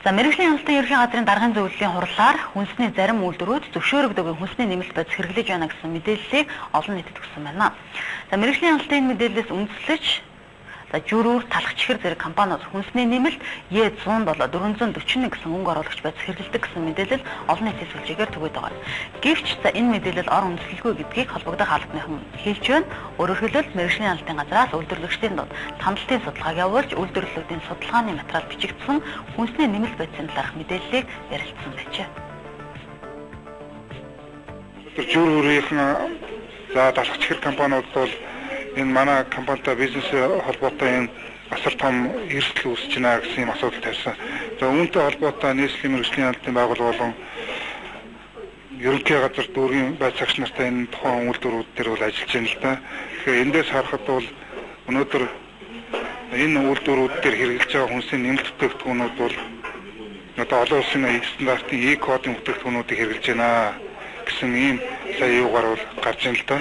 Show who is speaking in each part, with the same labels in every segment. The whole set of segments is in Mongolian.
Speaker 1: За мэргэжлийн хяналтын ерөнхий газрын даргын зөвлөлийн хурлаар хүнсний зарим үйлдвэрүүд зөвшөөрөгдөөгүй хүнсний нэмэлт бодис хэрэглэж байна гэсэн мэдээллийг олон нийтэд өгсөн байна. За мэргэжлийн хяналтын мэдээллээс үндэслэж за жирүүр, талах чихэр зэрэг компаниуд хүнсний нэмэлт Е107 441 гэсэн өнгө оруулагч бодис хэрэглэдэг гэсэн мэдээлэл олон нийтийн сүлжээгээр түгээд байгаа. Гэвч за энэ мэдээлэл ор үндэслэлгүй гэдгийг холбогдох албаныхан хэлж байна. Өөрөөр хэлбэл мэргэжлийн хяналтын газраас үйлдвэрлэгчдийн дунд хандлтын судалгааг явуулж үйлдвэрлэлүүдийн судалгааны материал бичигдсэн хүнсний нэмэлт бодисын талаарх мэдээллийг ярилцсан байжээ.
Speaker 2: Жирүүрийнхэн за талах чихэр компаниуд бол энэ манай компанитай бизнес холбоотой энэ асар том эрсдэл үүсэж байна гэсэн юм асуудал тавьсан. За үүнтэй холбоотой нийслэлийн мэргэжлийн хяналтын байгууллага болон ерөнхий газар дүүргийн байцаагч нартай энэ тухайн үйлдвэрүүд дээр бол ажиллаж байна л да. Тэгэхээр эндээс харахад бол өнөөдөр энэ үйлдвэрүүд дээр хэрэглэж байгаа хүнсний нэмэлт бүтээгдэхүүнүүд бол одоо олон улсын стандартын E-кодын бүтээгдэхүүнүүдийг хэрэглэж байна гэсэн ийм сая юугаар бол гарч байна л да.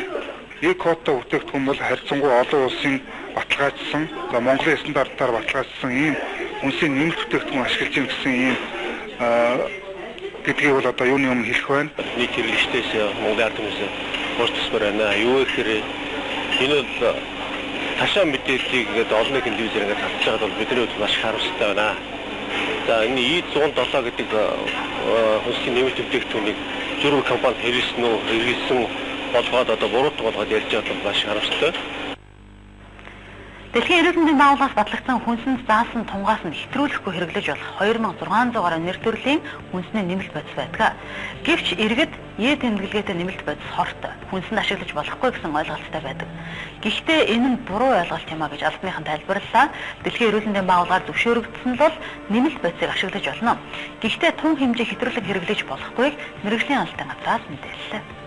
Speaker 2: E-кодтой бүтээгдэхүүн бол харьцангуй олон улсын баталгаажсан, за Монголын стандартаар баталгаажсан ийм хүнсний нэмэлт бүтээгдэхүүн ашиглаж байна гэсэн ийм гэдгийг бол одоо юуны өмнө хэлэх байна.
Speaker 3: Нийт хэрэглэгчдээс Монголын ард түмнээс хурцсмаар байна. Юу гэхээр энэ бол ташаа мэдээллийг ингээд олон нийтийн телевизээр ингээд татж байгаад бол бидний хувьд маш харамсалтай байна. За энэ E107 гэдэг хүнсний нэмэлт бүтээгдэхүүнийг жирүүр компани хэрэглэсэн үү, хэрэглэсэн болгоод одоо буруутга болгоод ярьж байгаа бол маш харамсалтай.
Speaker 1: Дэлхийн эрүүл мэндийн байгууллагаас батлагдсан хүнсэнд заасан тунгаас нь хэтрүүлэхгүй хэрэглэж болох 2600 гаруй нэр төрлийн хүнсний нэмэлт бодис байдаг. Гэвч иргэд Е тэмдэглэгээтэй нэмэлт бодис хорт хүнсэнд ашиглаж болохгүй гэсэн ойлголттой байдаг. Гэхдээ энэ нь буруу ойлголт юм а гэж албаныхан тайлбарлалаа. Дэлхийн эрүүл мэндийн байгууллагаар зөвшөөрөгдсөн бол нэмэлт бодисыг ашиглаж болно. Гэхдээ тун хэмжээ хэтрүүлэг хэрэглэж болохгүйг мэргэжлийн хяналтын газраас мэдээллээ.